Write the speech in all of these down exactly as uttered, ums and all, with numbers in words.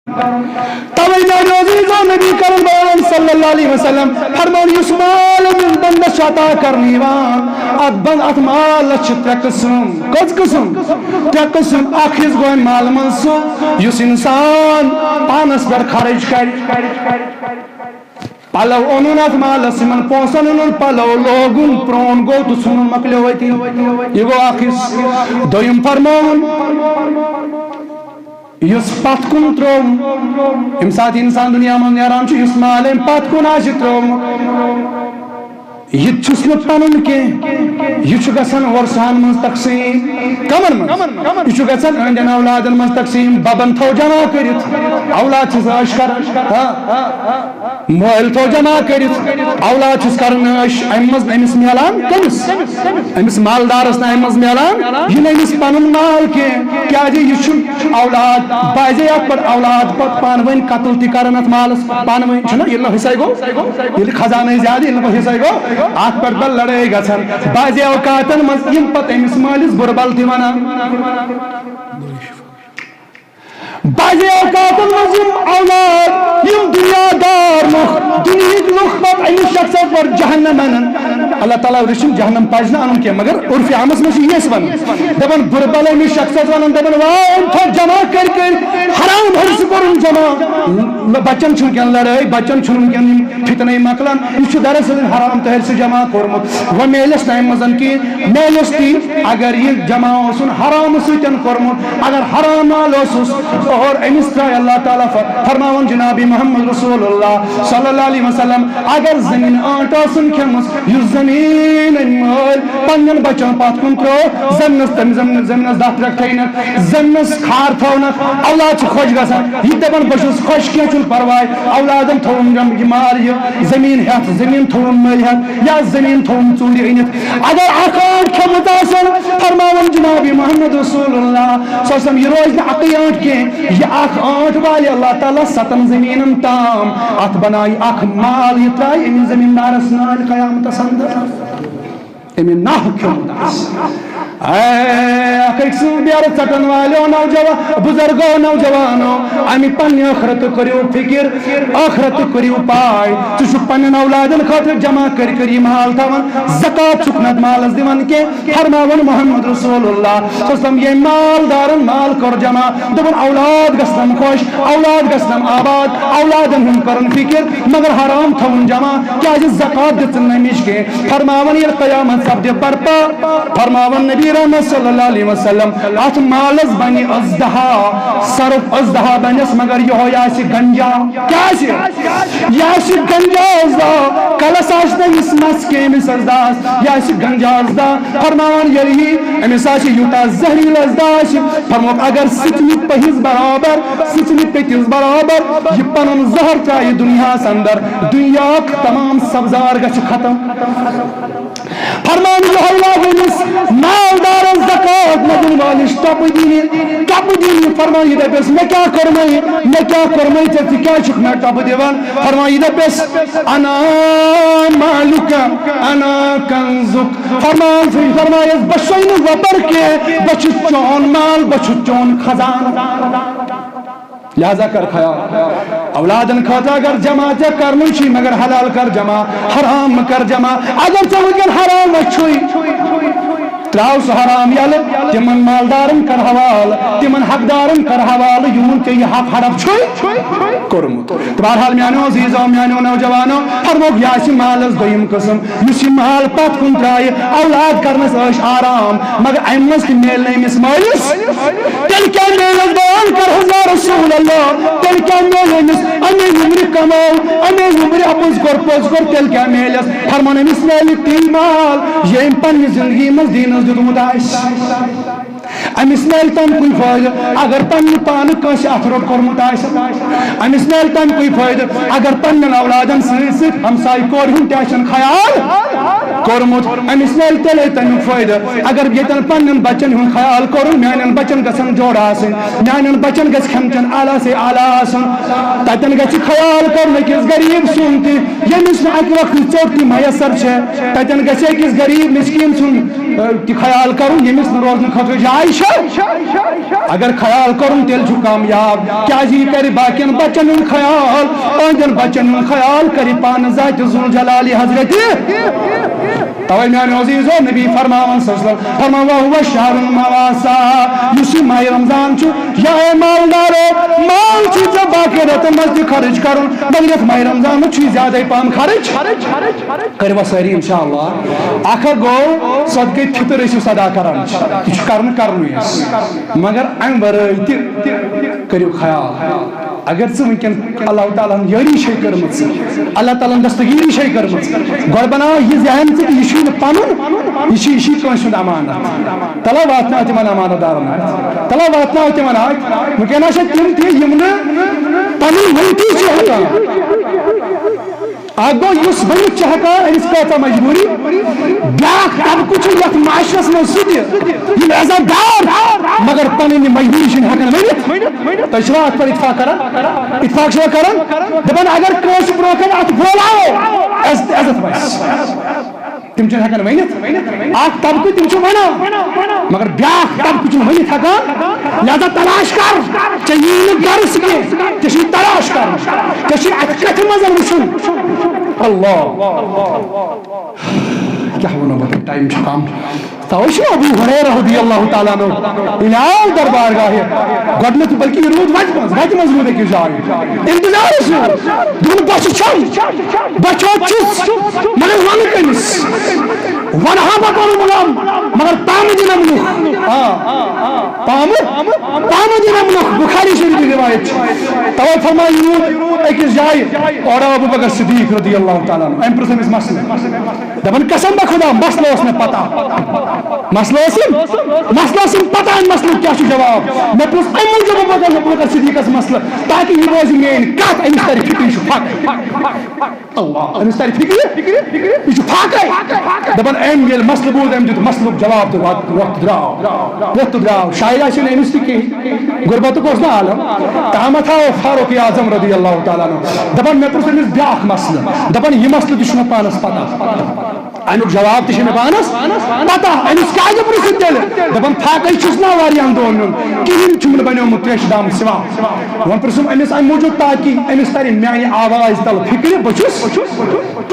توے میانیو عزیزو، نبی کرم بیان صلی اللہ علیہ وسلم فرمان، یُس مال أمِس بندس چھُ عطا کرنہٕ یِوان، اتھ بند، اتھ مالس چھِ ترٛےٚ قٕسم۔ کٔژ قٕسم؟ ترٛےٚ قٕسم۔ اکھ حصہٕ گوٚو امہِ مالہٕ منٛز سُہ، یُس انسان پانس پٮ۪ٹھ خرٕچ کرِ۔ پلو اوٚنُن اتھ مالس، یِمن پونٛسن اوٚنُن پلو، لوگُن، پرٛون گوٚو تہٕ ژھُنُن، مۄکلیو أتی۔ یہِ گوٚو اکھ حصہٕ۔ دوٚیِم فرمووُن، یُس پتھ کُن ترٛوو، ییٚمہِ ساتہٕ انسان دُنیا منٛز نیران چھُ، یُس مال أمۍ پتھ کُن آسہِ ترٛوومُت، یہِ تہِ چھُس نہٕ پنُن کینٛہہ، یہِ چھُ گژھان ورثہن منٛز تقسیٖم۔ کمن منٛز؟ یہِ چھُ گژھان أہنٛدٮ۪ن اولادن منٛز تقسیٖم۔ ببن تھوٚو جمع کٔرِتھ، اولاد چھِس عٲش کران۔ ہاں۔ مٲلۍ تھوٚو جمع کٔرِتھ، اولاد چھِس کران عٲش۔ اَمہِ منٛز أمِس میلان کٔمِس؟ أمِس مالدارس نہٕ اَمہِ منٛز میلان، یہِ نہٕ أمِس پنُن مال کینٛہہ، کیازِ یہِ چھُ اولاد۔ بعضے یتھ پٮ۪ٹھ اولاد پتہٕ پانہٕ ؤنۍ قتل تہِ کران اتھ مالس، پانہٕ ؤنۍ چھُنہ، ییٚلہِ نہٕ حصے گوٚو، ییٚلہِ خزانٕے زیادٕ، ییٚلہِ نہٕ پتہٕ حصے گوٚو، اتھ پٮ۪ٹھ پتہٕ لڑٲے گژھان۔ بعضے اوقاتن منٛز یِم پتہٕ أمِس مٲلِس بُرٕ بل تہِ ونان۔ بعضے اوقاتن منٛز یِم اولاد، یِم دُنیا دار لُکھ، دُنیہٕکۍ لُکھ پتہٕ أمِس شخصس پٮ۪ٹھ جہنم انان۔ اللہ تعالیٰ رٔچھِن، جہنم پزِ نہٕ انُن کینٛہہ، مگر عرفِ عامس منٛز چھِ یی أسۍ ونان۔ دپان بُرٕ بل أمِس شخصس ونان، دپان، واے، أمۍ تھوٚو جمع کٔرۍ کٔرۍ، حرام حٲرث کوٚرُن جمع۔ بچن چھِ وٕنکٮ۪ن لڑٲے، بچن چھُنہٕ وٕنکٮ۪ن یِم فتنَے مۄکلان۔ یہِ چھُ دراصل حرام تہٕ حٲرث جمع کوٚرمُت۔ وۄنۍ میلٮ۪س نہٕ اَمہِ منٛز کینٛہہ، میلٮ۪س تی اگر یہِ جمع اوسُن حرام سۭتۍ کوٚرمُت، اگر حرام مال اوسُس اور أمِس ترٛایہِ اللہ تعالیٰ ف-، فرماوان جناب محمد رسول اللہ صلی اللہ علیہ وسلم، اگر زٔمیٖن آنٛٹ ٲسٕن کھیٚمٕژ، یُس زٔمیٖن أمۍ مٲلۍ پننٮ۪ن بچن پتھ کُن ترٛوو، زٔمیٖنس، تٔمۍ زٔمیٖن، زٔمیٖنس دَتھ ترٛکھ تھٲینَکھ، زٔمیٖنس کھار تھٲونَکھ، اولاد چھِ خۄش گژھان۔ یہِ دَپان، بہٕ چھُس خۄش، کینٛہہ چھُنہٕ پرواے، اولادن تھوٚوُم یہِ مال، یہِ زٔمیٖن ہٮ۪تھ، زٔمیٖن تھوٚوُم مٔلۍ ہٮ۪تھ، یا زٔمیٖن تھوٚوُم ژوٗرِ أنِتھ۔ اگر اکھ آنٛٹ کھیوٚمُت آسن، فرماوان جناب محمد رسول اللہ صلی اللہ علیہ وسلم، یہِ روزِ نہٕ اَکٕے آنٛٹ کینٛہہ، یہِ اکھ آنٛٹ والہِ اللہ تعالیٰ ستن زٔمیٖنن تام، اتھ بنایہِ اکھ مال، یہِ ترٛایہِ أمِس زٔمیٖندارس نالہِ قیامتس اندر۔ أمۍ ناحق کھیوٚمُت آسہِ۔ اے، اکھ أکۍ سٕنٛز بیرٕ ژٹن والیو نوجوان، بزرگو نوجوانو، اَمہِ پننہِ ٲخرتُک کٔرِو فکر، ٲخرتُک کٔرِو پاے۔ ژٕ چھُکھ پننٮ۪ن اولادن خٲطرٕ جمع کٔرۍ کٔرۍ یہِ مال تھاوان، زکوٰۃ چھُکھ نہٕ اتھ مالس دِوان کینٛہہ۔ فرماوان محمد رسول اللہ صلی اللہ علیہ وسلم، ییٚمۍ مالدارن مال کوٚر جمع، دوٚپُن، اولاد گژھنم خۄش، اولاد گژھنم آباد، اولادن ہُنٛد کٔرٕن فکر، مگر حرام تھاوُن جمع، کیازِ زکوٰۃ دِژٕن نہٕ أمِس کینٛہہ۔ فرماوان ییٚلہِ قیامت سپدِ برپا، فرماوان نبی رحمت صلی اللہ علیہ وسلم، اتھ مالس بنہِ ازدہا، صرف ازدہا بنس، مگر یہوے آسہِ گنجا۔ کیٛاہ آسہِ؟ یہِ آسہِ گنجا ازدہا۔ کلس آسہِ نہٕ أمِس مس کینٛہہ، أمِس ازدہس، یہِ آسہِ گنجا ازدہا۔ فرماوان ییٚلہِ یہِ أمِس آسہِ یوٗتاہ زہریٖلہٕ ازدہا آسہِ، فرموکھ اگر سٕژنہِ پٔہِس برابر، سٕژنہِ پیٚتِس برابر یہِ پنُن زہر ترٛایہِ دُنیاہس اندر، دُنیاہُک تمام سبزار گژھِ ختم۔ فرمان یِہوٚے لاگہِ أمِس مالدارس زکوٰۃ نہ دِنہٕ وٲلِس ٹۄپہٕ دِنہِ، ٹۄپہٕ دِنہِ۔ فرمان یہِ دَپٮ۪س، مےٚ کیٛاہ کوٚرمَے، مےٚ کیٛاہ کوٚرمَے ژےٚ، ژٕ کیٛازِ چھُکھ مےٚ ٹۄپہٕ دِوان؟ فرمان یہِ دَپٮ۪س، انا مالک، انا کنزک۔ فرمان فرمایس، بہٕ چھُسے نہٕ وۄپر کینٛہہ، بہٕ چھُس چون مال، بہٕ چھُس چون خزانہٕ۔ لہذا کر خیال، اولادن خٲطرٕ اگر جمع ژےٚ کرنُے چھُے، مگر حلال کر جمع، حرام مہ کر جمع۔ اگر ژےٚ وٕنکٮ۪ن حرام چھُے، تراو سُہ حرام یلہٕ، تِمن مالدارن کر حوالہٕ، تِمن حقدارن کر حوالہٕ، یِہُنٛد ژےٚ یہِ حق ہڑپ چھُے کوٚرمُت۔ تہٕ بہرحال میانیو عزیزو، میانیو نوجوانو، فرموکھ، یہِ آسہِ مالس دوٚیِم قٕسم، یُس یہِ مال پتھ کُن ترایہِ، اولاد کرنس ٲسۍ آرام، مگر امہِ منٛز تہِ میلہِ نہٕ أمِس مٲلِس۔ تیٚلہِ کیٛاہ میلٮ۪س؟ بیان کر حظ یا رسول اللہ، تیٚلہِ کیٛاہ میلہِ أمِس؟ اَمے وُمرِ کمٲو، اَمے وُمرِ اَپُز کوٚر، پوٚز کوٚر، تیٚلہِ کیٛاہ میلٮ۪س؟ فرمان، أمِس میلہِ تی مال، یہِ أمۍ پننہِ زندگی منٛز دیٖنس دیُتمُت آسہِ۔ أمِس میلہِ تَمہِ کُے فٲیدٕ، اگر پننہِ پانہٕ کٲنٛسہِ اَتھٕ روٚٹ کوٚرمُت آسہِ۔ أمِس میلہِ تَمہِ کُے فٲیدٕ، اگر پننٮ۪ن اولادن سۭتۍ سۭتۍ ہمسایہِ کورِ ہُنٛد تہِ آسن خیال کوٚرمُت، أمِس میلہِ تیٚلے تَمیُک فٲیدٕ۔ اگر ییٚتٮ۪ن پننٮ۪ن بچن ہُنٛد خیال کوٚرُن، میانٮ۪ن بچن گژھن جوڑٕ آسٕنۍ، میانٮ۪ن بچن گژھِ کھٮ۪ن چٮ۪ن اعلیٰ سے اعلیٰ آسُن، تتٮ۪ن گژھِ خیال کرُن أکِس غریٖب سُنٛد تہِ، ییٚمِس نہٕ اکہِ وقتہٕ ژوٚٹ تہِ میسر چھےٚ، تتٮ۪ن گژھِ أکِس غریٖب مسکیٖن سُنٛد تہِ خیال کرُن، ییٚمِس نہٕ روزنہٕ خٲطرٕ جاے چھےٚ۔ اگر خیال کرُن، تیٚلہِ چھُ کامیاب، کیازِ یہِ کرِ باقین بچن ہُنٛد خیال، أہنٛدٮ۪ن بچن ہُنٛد خیال کرِ پانہٕ ذاتِ ذوالجلالِ حضرتِ۔ توے میانیو عزیزو، نبی فرماوان صلی اللہ علیہ وسلم فرماوان، "وهو شهر المواساة"، یُس یہِ ماہِ رمضان چھُ، یا اے مالدارو، مال چھُ ژےٚ باقی رٮ۪تن منٛز تہِ خرٕچ کرُن، مگر یتھ ماہِ رمضانس چھُ زیادے پہم خرٕچ۔ کٔرِوا سٲری انشاءاللہ؟ اکھ اکھ گوٚو، صدقے فطر ٲسِو صدا کران، یہِ چھُ کرنہٕ کرنُے اَسہِ، مگر امہِ ورٲے تہِ کٔرِو خیال۔ اگر ژٕ وٕنکیٚن اللہ تعالیٰ ہن یٲری چھے کٔرمٕژ، اللہ تعالیٰ ہن دستگیری چھے کٔرمٕژ، گۄڈٕ بناو یہِ ذہن ژٕ، یہِ چھُے نہٕ پنُن، یہِ چھُ، یہِ چھُے کٲنٛسہِ ہُنٛد امانت۔ تلا واتناو تِمن امانت دارن اتھِ، تلا واتناو تِمن اتھِ۔ وٕنکیٚن ہسا تِم تہِ یِم نہٕ پنٕنۍ ؤنتھٕے چھِ ہٮ۪کان۔ اکھ گوٚو، یُس ؤنِتھ چھُ ہٮ۪کان، أمِس کۭژاہ مجبوٗری۔ بیٛاکھ طبقہٕ چھُ یَتھ معاشرس منٛز سُہ تہِ، یِم عزت دار، مگر پنٕنۍ یہِ مجبوٗری چھِنہٕ ہٮ۪کان ؤنِتھ۔ تُہۍ چھِوا اَتھ پٮ۪ٹھ اتفاق کران؟ اتفاق چھِوا کران؟ دَپان، اگر کٲنٛسہِ برٛونٛہہ کَنہِ اَتھ بولاوو، عزت، عزت وَسہِ۔ تِم چھِنہٕ ہٮ۪کان ؤنِتھ۔ اکھ طبقہٕ تِم چھِ وَنان، مگر بیٛاکھ طبقہٕ چھُنہٕ ؤنِتھ ہٮ۪کان۔ لہذا تلاش کر، ژےٚ یی نہٕ گرٕ سُہ کینٛہہ، ژےٚ چھُے تلاش کرُن، ژےٚ چھُے اَتھ کَتھِ منٛز وٕچھُن۔ اللہ، کیٛاہ وَنو بہٕ تۄہہِ، ٹایم چھُ کم۔ توے چھُ ابو ہریرہ رضی اللہ تعالیٰ عنہ ییٚلہِ آو دربار گاہہِ، گۄڈٕنیتھ بلکہِ یہِ روٗد وتہِ منٛز، وتہِ منٛز روٗد أکِس جایہِ۔ انتظارس منٛز۔ دوٚپُن، بۄچھِ چھم، بۄچھِ چھُس، مگر وَنہٕ کٔمِس؟ وَنہٕ ہا بہٕ پَنُن غلام، مگر پامہٕ دِنَم لُکھ۔ آ، پامہٕ، پامہٕ دِنَم لُکھ۔ بخاری شریفٕچ روایت چھِ۔ توے فرمایہِ یہِ روٗد أکِس جایہِ، اورٕ آو ابو بکر صدیق رضی اللہ تعالیٰ عنہ۔ أمۍ پرٛژھ أمِس مسلہٕ۔ دَپان، قسم بخدا، مسلہٕ اوس مےٚ پتہ۔ مسلہٕ اوسُم، مسلہٕ اوسُم پتہ، اَمہِ مسلہٕ کیٛاہ چھُ جواب۔ مےٚ پرٛژھ اَمہِ موٗجوٗب ابو بکر، ابو بکر صدیقس مسلہٕ، تاکہِ یہِ بوزِ میٛٲنۍ کتھ، أمِس ترِ فِکرِ، یہِ چھُ فاقے۔ اللہ، أمِس ترِ فِکرِ، یہِ چھُ فاقے۔ دَپان، أمۍ ییٚلہِ مسلہٕ بوٗز، أمۍ دیُت مسلُک جواب تہٕ وقت، وقت درٛاو، وقت درٛاو۔ شاید آسہِ نہٕ أمِس تہِ کِہیٖنۍ۔ غربتُک اوس نہٕ عالم۔ تامَتھ آو فاروق اعظم رضی اللہ تعالیٰ عنہ۔ دَپان، مےٚ پرٛژھ أمِس بیٛاکھ مسلہٕ۔ دَپان، یہِ مسلہٕ تہِ چھُ مےٚ پانَس پتہ۔ اَمیُک جواب تہِ چھُ مےٚ پانَس پتہ۔ أمِس کیٛازِ پرٛژھُن تیٚلہِ؟ دَپان، فاقے چھُس نا واریاہَن دۄہَن ہُنٛد، کِہیٖنۍ چھُم نہٕ بَنیومُت ترٛیشہِ دامہٕ سِوا۔ وۄنۍ پرٛژھُم أمِس اَمہِ موٗجوٗب، تاکہِ أمِس تَرِ میٛانہِ آوازِ تَل فِکرِ، بہٕ چھُس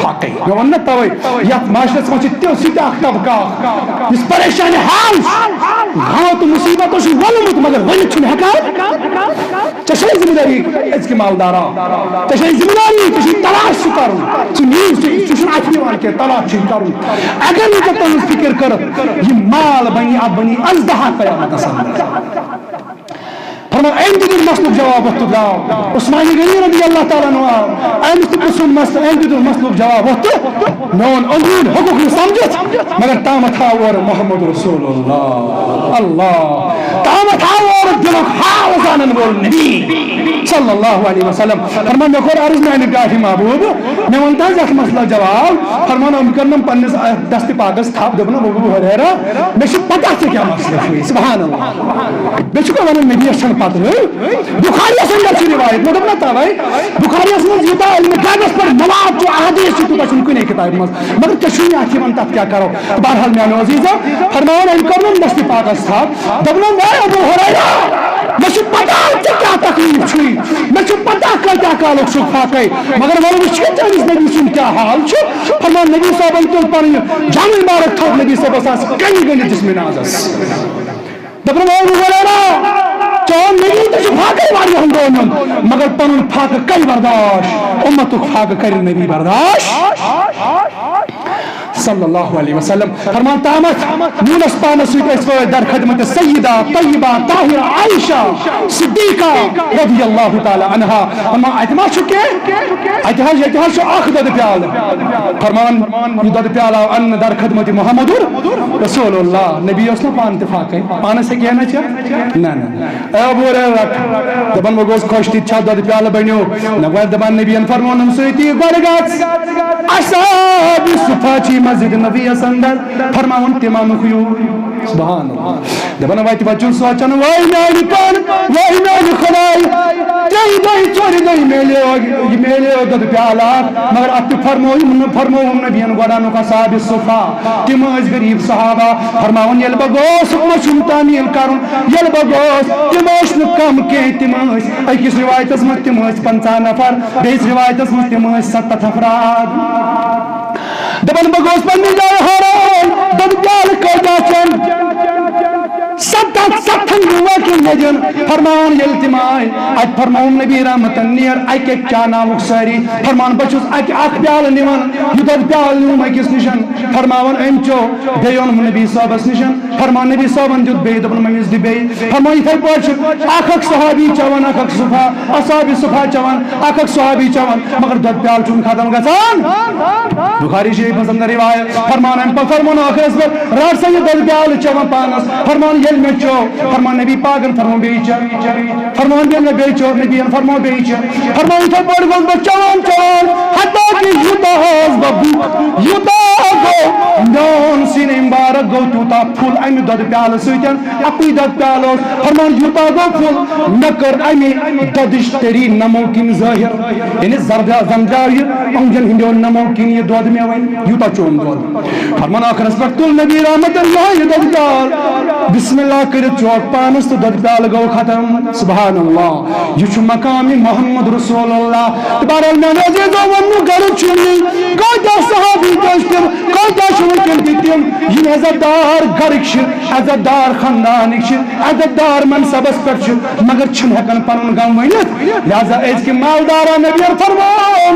فاقے۔ مےٚ ووٚن نہ توے، یتھ معاشرس منٛز چھِ تہِ، سُہ تہِ اکھ طبقہٕ اکھ، یُس پریشانِ حال چھُ، غم تہٕ مصیبتو چھُ وولمُت، مگر ؤنِتھ چھُنہٕ ہٮ۪کان۔ ژےٚ چھےٚ ذمہٕ دٲری أزکہِ مالدارا، ژےٚ چھےٚ ذمہٕ دٲری، ژےٚ چھُے تلاش سُہ کرُن۔ ژٕ نیٖز ژےٚ، ژٕ چھُنہٕ اَتھِ یِوان کینٛہہ، تلاش چھُے کرُن۔ اگر نہٕ ژےٚ تُہٕنٛز فِکر کٔرٕتھ، یہِ مال بنی، اَتھ بنی ازدہا قیامتس اندر۔ فرمان، أمۍ تہِ دیُت مسلُک جواب، وۄتھ تہٕ درٛاو۔ عثمان غنی رضی اللہ تعالیٰ عنہ آو، أمِس تہِ پرٛژھُن مسلہٕ، أمۍ تہِ دیُت مسلُک جواب، وۄتھ تہٕ۔ میون اندروٗن ہیوٚکُکھ نہٕ سمجھِتھ، مگر تامَتھ آو اورٕ محمد رسول اللہ۔ اللہ۔ تامَتھ آو اورٕ دِلُک حال زانن وول نبی صلی اللہ علیہ وسلم۔ فرمان، مےٚ کوٚر عرض میانہِ ٹاٹھہِ محبوب، مےٚ ووٚن تہٕ حظ یَتھ مسلس جواب۔ فرمان، أمۍ کٔرنَم پننِس اَتھ دستِ پاکس تھپھ، دوٚپُن، ابو ہریرہ، مےٚ چھِ پتہ ژےٚ کیٛاہ مسلہٕ چھُے۔ سبحان اللہ۔ بیٚیہِ چھُکھ وَنان نبیَس چھَنہٕ پَتہٕے۔ بُخاریَس اندر چھِ رِوایت، مےٚ دوٚپ نہ تَوَے، بُخاریَس منٛز یوٗتاہ علمِ غیبَس پٮ۪ٹھ مواد چھُ، احادیث چھِ، تیوٗتاہ چھُنہٕ کُنے کِتابہِ منٛز۔ مگر ژےٚ چھُے نہٕ اَتھ یِوان، تَتھ کیٛاہ کَرو؟ بہرحال میٛانیو عزیٖزو، فرماوان أمۍ کوٚر نہٕ دٔستی پاکَس تھپھ، دوٚپُن، اے ابو ہریرہ، مےٚ چھُ پَتہ ژےٚ کیٛاہ تکلیٖف چھُے، مےٚ چھُ پَتہ کۭتیٛاہ کالُک چھُکھ فاقے، مگر وَلہٕ وٕچھ کہِ چٲنِس نبی سُنٛد کیٛاہ حال چھُ۔ فرمان نبی صٲبَن تُل پَنٕنۍ جامع مبارک تھپھ، نبی صٲبَس آسہٕ کَنہِ گٔنٛڈِتھ جسمِ نازَس۔ دَپان، اے ابو ہریرہ، چون نبی تہِ چھُ فاقے واریاہَن دۄہَن ہُنٛد، مگر پَنُن فاقہٕ کَرِ برداش، اُمتُک فاقہٕ کَرِ نبی برداش۔ صلی اللہ علیہ وسلم۔ فرمان تامَتھ، میونس پانَس سۭتۍ ٲسۍ وٲتۍ در خدمت سیدہ طیبہ طاہرہ عائشہ صدیقہ رضی اللہ تعالیٰ عنہا۔ فرمان، اَتہِ ما چھُ کینٛہہ؟ اَتہِ حظ، ییٚتہِ حظ چھُ اَکھ دۄدٕ پیالہٕ۔ فرمان، یہِ دۄدٕ پیالہٕ آو اَننہٕ در خدمت محمد رسول اللہ۔ نبی اوس نہ پانہٕ تہِ فاقے، پانَس ہیٚکہِ ہا نہ چٮ۪تھ؟ نہ، نہ۔ اے ابو ہریرہ، دَپان، وۄنۍ گوٚژھ خۄش، تہِ چھا دۄدٕ پیالہٕ بنیو؟ نہ، گۄڈٕ دَپان نبیَن فرمونَم سۭتی، گۄڈٕ گژھ اصحاب صفہ چی مسجد نبویَس اندر، فرماوُن تِم اَنُکھ یوٗرۍ۔ سبحان اللہ۔ دپان وتہِ وتہِ چھُن سونٛچان، واے میانہِ پان، واے میانہِ خداے، ترٛیٚیہِ دۄہہِ ژورِ دۄہہِ میلیو، یہِ میلیو دۄدٕ پیالہٕ اکھ، مگر اتھ تہِ فرمووُم نہٕ، فرمووُم نبین گۄڈٕ انُکھ اصحاب صفا، تِم ٲسۍ غریب صحابہ، فرماوان ییٚلہِ بہٕ گوس، حُکمہ چھُم تعمیل کرُن، ییٚلہِ بہٕ گوس، تِم ٲسۍ نہٕ کم کینٛہہ، تِم ٲسۍ أکِس روایتس منٛز تِم ٲسۍ پنٛژاہ نفر، بیٚیِس روایتس منٛز تِم ٲسۍ ستتھ افراد۔ دپان بہٕ گوس پننہِ جایہِ حیران، دۄدٕ پیالہٕ کٲتیٛاہ چٮ۪ن؟ ستتھ، ستتھن لوٗکن مےٚ دِن۔ فرماوان ییٚلہِ تِم آے، اتہِ فرمووُم نبی رحمتن نیر اکہِ اکہِ چاناوُکھ سٲری۔ فرمان بہٕ چھُس اکہِ اکھ پیالہٕ نِوان، یہِ دۄدٕ پیالہٕ نیوٗم أکِس نِشن۔ فرماوان أمۍ چیوٚو، بیٚیہِ اوٚنُم نبی صٲبس نِشن۔ فرمان نبی صٲبن دیُت بیٚیہِ، دوٚپُن مٔمِس دِ بیٚیہِ۔ فرمان یِتھے پٲٹھۍ چھُ اکھ اکھ صحابی چٮ۪وان، اکھ اکھ صفا، اصحاب صفا چٮ۪وان، اکھ اکھ صحابی چٮ۪وان، مگر دۄدٕ پیالہٕ چھُنہٕ ختم گژھان۔ بخاری شریفس اندر روایت۔ فرمان امہِ پتہٕ فرموو ٲخرس پٮ۪ٹھ، رٹ سا یہِ دۄدٕ پیالہٕ چٮ۪وان پانس۔ فرمان ییٚلہِ مےٚ چیوٚو، فرمان نبی پاکن فرموو بیٚیہِ چےٚ۔ فرمان ییٚلہِ مےٚ بیٚیہِ چیوٚو، نبین فرموو بیٚیہِ چےٚ۔ فرمان یِتھے پٲٹھۍ گوٚژھ بہٕ چٮ۪وان چٮ۪وان، حتیٰ کہ یوٗتاہ اوس بہٕ بُک، یوٗتاہ گوٚو میون سیٖنہٕ مبارک گوٚو تیوٗتاہ پھُل امہِ دۄدٕ پیالہٕ سۭتۍ۔ اَکُے دۄدٕ پیالہٕ اوس۔ فرمان یوٗتاہ گوٚو پھُل، مےٚ کٔر اَمی دۄدٕچ تٔری نمو کِنۍ ظٲہِر۔ یعنی زردیٛا-، زمزیٛاو یہِ اوٚنٛگجن ہٕنٛدیو نمو کِنۍ یہِ دۄد مےٚ وۄنۍ، یوٗتاہ چوٚم دۄد۔ فرمان ٲخرس پٮ۪ٹھ تُل نبی رحمتن یِہوٚے یہِ دۄدٕ پیالہٕ۔ بسم اللہ کٔرِتھ چوکھ پانس تہٕ دۄدٕ پیالہٕ گوٚو ختم۔ سبحان اللہ۔ یہِ چھُ مقام محمد رسول اللہ۔ تہٕ بہرحال میانیو عزیزو، وننُک غرض چھُ یی، کۭتیاہ صحابی تہِ ٲسۍ تِم، کۭتیاہ چھِ وٕنکیٚن تہِ تِم، یِم عزت دار گرٕکۍ چھِ، عزت دار خاندانٕکۍ چھِ، عزت دار منصبس پٮ۪ٹھ چھِ، مگر چھِنہٕ ہٮ۪کان پنُن غم ؤنِتھ۔ لہذا أزکہِ مالدارا نبین فرموو،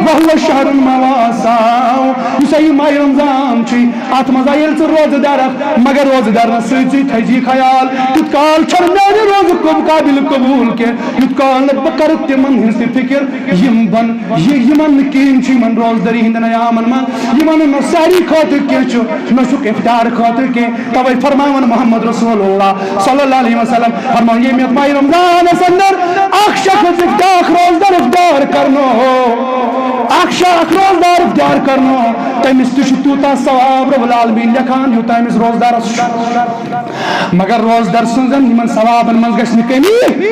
وہو شہر مواساو، یُس ہا یہِ ماہِ رمضان چھُ، اتھ منٛز آ ییٚلہِ ژٕ روزٕ دار اکھ، مگر روزٕ دارن سۭتۍ سۭتۍ تھٲیزِ خیال، تیُتھ کال چھنہٕ میانہِ روزُک قب-، قابل قبول کینٛہہ، یُتھ کال نہٕ بہٕ کرٕ تِمن ہٕنٛز تہِ فکر، یِم بن، یہِ، یِمن نہٕ کِہیٖنۍ چھُ یِمن روزدٲری ہٕنٛدٮ۪ن ایامن منٛز، یِمن نہٕ سحری خٲطرٕ کینٛہہ چھُ، نہ چھُکھ افطار خٲطرٕ کینٛہہ۔ توے فرماوان محمد رسول اللہ صلی اللہ علیہ وسلم فرمان، ییٚمہِ یتھ ماہِ رمضانس اندر اکھ شخص افطار، اکھ روزدار افطار کرنو، اکھ شخص، اکھ روزدار افطار کرنو، تٔمِس تہِ چھُ تیوٗتاہ ثواب رب العالمین لیکھان، یوٗتاہ أمِس روزدارس چھُ۔ مگر روزدار سٕنٛزن یِمن ثوابن منٛز گژھِ نہٕ کمی۔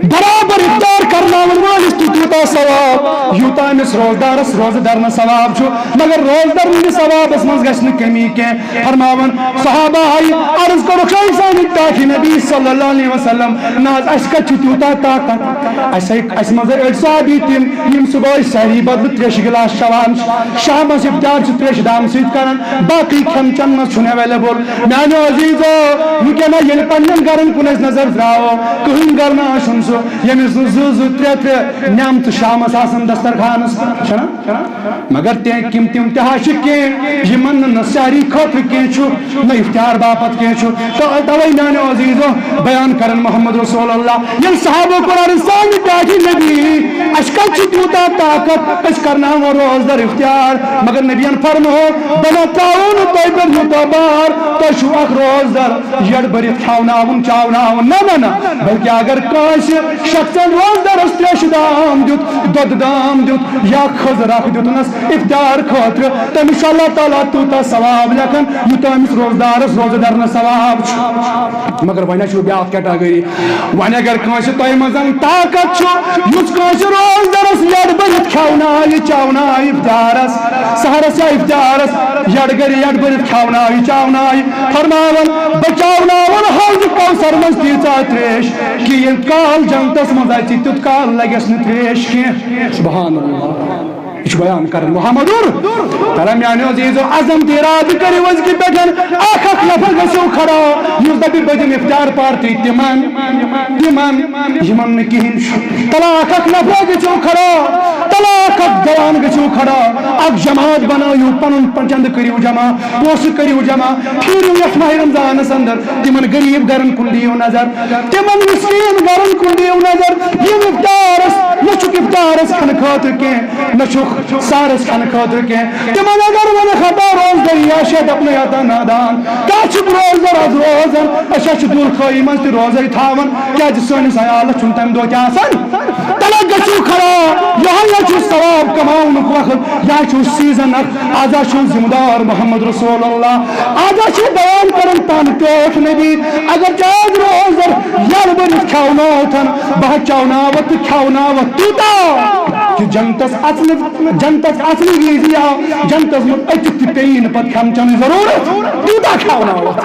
برابر افطار کرناون وٲلِس تہِ تیوٗتاہ ثواب، یوٗتاہ أمِس روزدارس روزٕ درنس ثواب چھُ، مگر روزدر ہٕنٛدِس ثوابس منٛز گژھِ نہٕ کمی کینٛہہ۔ فرماوان صحابہ آیہِ عرض کوٚرُکھ، "اے سانہِ ٹاٹھہِ نبی صلی اللہ علیہ وسلم، نہ حظ، اَسہِ کتہِ چھُ تیوٗتاہ طاقت؟ اَسہِ ہے، اَسہِ منٛز ہے أڑۍ صحابی تِم، یِم صبحٲے سحری بدلہٕ تریشہِ گلاس چٮ۪وان، شامس افطار چھِ تریشہِ دام سۭتۍ کران، باقٕے کھٮ۪ن چٮ۪ن منٛز چھُنہٕ ایویلیبل۔" میانیو عزیزو، وٕنکیٚنہ ییٚلہِ پننٮ۪ن گرن کُن أسۍ نظر تراوو، کٕہٕنۍ گرٕ نہ آسُن سُہ، ییٚمِس نہٕ زٕ زٕ ترٛےٚ ترٛےٚ نعمتہٕ شامس آسن دسترخانس پٮ۪ٹھ، چھُنہ؟ مگر تہِ کِم تِم تہِ ہا چھِ کینٛہہ، یِمن نہٕ نہ سحری خٲطرٕ کینٛہہ چھُ، نہ افطار باپتھ کینٛہہ چھُ۔ تہٕ توے میانیو عزیزو، بیان کرن محمد رسول اللہ، ییٚلہِ صحابو کوٚر عرض، سانہِ ٹاٹھہِ نبی، اَسہِ کَتہِ چھُ تیوٗتاہ طاقت، أسۍ کرناوو روزدر افطار؟ مگر نبیَن فرموو، بہٕ نہ ترٛاوو نہٕ تۄہہِ پٮ۪ٹھ یوٗتاہ بار، تۄہہِ چھُو اکھ روزدر یٔڈ بٔرِتھ کھٮ۪وناوُن، چاوناوُن۔ نہ، نہ، نہ، بلکہِ اگر کٲنٛسہِ شخصن روزدرس تریشہِ دام دیُت، دۄدٕ دام دیُت یا خٔزٕر اکھ دیُتنس افطار خٲطرٕ، تٔمِس چھُ اللہ تعالیٰ تیوٗتاہ ثواب لیکھان، یوٗتاہ أمِس روزدارس روزٕ درنس ثواب چھُ۔ مگر وۄنۍ چھُ بیٛاکھ category۔ وۄنۍ اگر کٲنٛسہِ تۄہہِ منٛز طاقت چھُ، یُس کٲنٛسہِ روزدرس یٔڈ بٔرِتھ کھٮ۪ونایہِ، چاونایہِ افطارس، سحرس یا افطارس یٔڈ گرِ یٔڈ بٔرِتھ کھٮ۪ونایہِ، چاونایہِ، فرماوان، بہٕ چاوناوَن حوض کوثر منٛز تیٖژاہ تریش کہِ ییٚلہِ کال جنتس منٛز اژِ، تیُتھ کال لگٮ۪س نہٕ تریش کینٛہہ۔ سبحان اللہ۔ یہِ چھُ بیان کران محمد عمر۔ ترا میانیو عزیزو، عزم تہٕ ارادٕ کٔرِو أزکہِ پٮ۪ٹھ، اکھ اکھ نفر گژھِو کھڑا، یُس دپہِ بہٕ دِمہٕ افطار party تِمن، تِمن، یِمن نہٕ کِہیٖنۍ چھُ۔ تلا اکھ اکھ نفر گژھِو کھڑا، تلا اکھ اکھ جوان گژھِو کھڑا، اکھ جماعت بنٲیِو، پنُن پن چندٕ کٔرِو جمع، پونٛسہٕ کٔرِو جمع، پھیٖرِو یتھ ماہِ رمضانس اندر، تِمن غریب گرن کُن دِیِو نظر، تِمن مسکین گرن کُن دِیِو نظر، یِم افطارس، نہ چھُکھ افطارس کھٮ۪نہٕ خٲطرٕ کینٛہہ، نہ چھُکھ سحرس کھٮ۪نہٕ خٲطرٕ کینٛہہ۔ تِمن اگر ونکھ ہتا روزدٔری یا شے، دپنَے ہتا نادان، کتھ چھُکھ روزدر از روزان؟ أسۍ حظ چھِ دُل خٲہی منٛز تہِ روزے تھاوان، کیازِ سٲنِس عیالس چھُنہٕ تمہِ دۄہ تہِ آسان۔ تلہ گژھِو خراب، یہے حظ چھُ ثواب کماونُک وقت، یہے چھُ سیزن اکھ۔ از حظ چھُ ذمہٕ دار محمد رسول اللہ، از حظ چھِ بیان کران پانہٕ ٹٲٹھ نبی۔ اگر ژےٚ از روزدر یلہٕ بٔرِتھ کھٮ۪وناوتھن، بہٕ ہا چاوناوتھ تہٕ کھٮ۪وناوتھ تیوٗتاہ کہِ جنتس اژنہٕ، جنتس اژنہٕ وِزِ یا جنتس منٛز أژِتھ تہِ پیٚیی نہٕ پتہٕ کھٮ۪ن چٮ۪نٕچ ضروٗرت، تیوٗتاہ کھٮ۪وناوتھ۔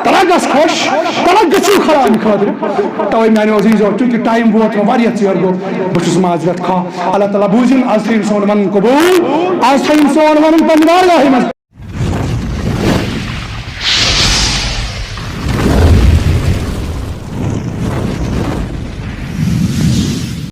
تلہ گژھ خۄش، تلہ گٔژھِو خۄدایہِ خٲطرٕ۔ توے میانیو عزیزو، چونکہ ٹایم ووت وۄنۍ واریاہ ژیر گوٚو، بہٕ چھُس معذرت خواہ۔ اللہ تعالیٰ بوٗزِن، از تھٲیِن سون ونُن قبوٗل، از تھٲیِن سون ونُن پننہِ بارگاہہِ منٛز۔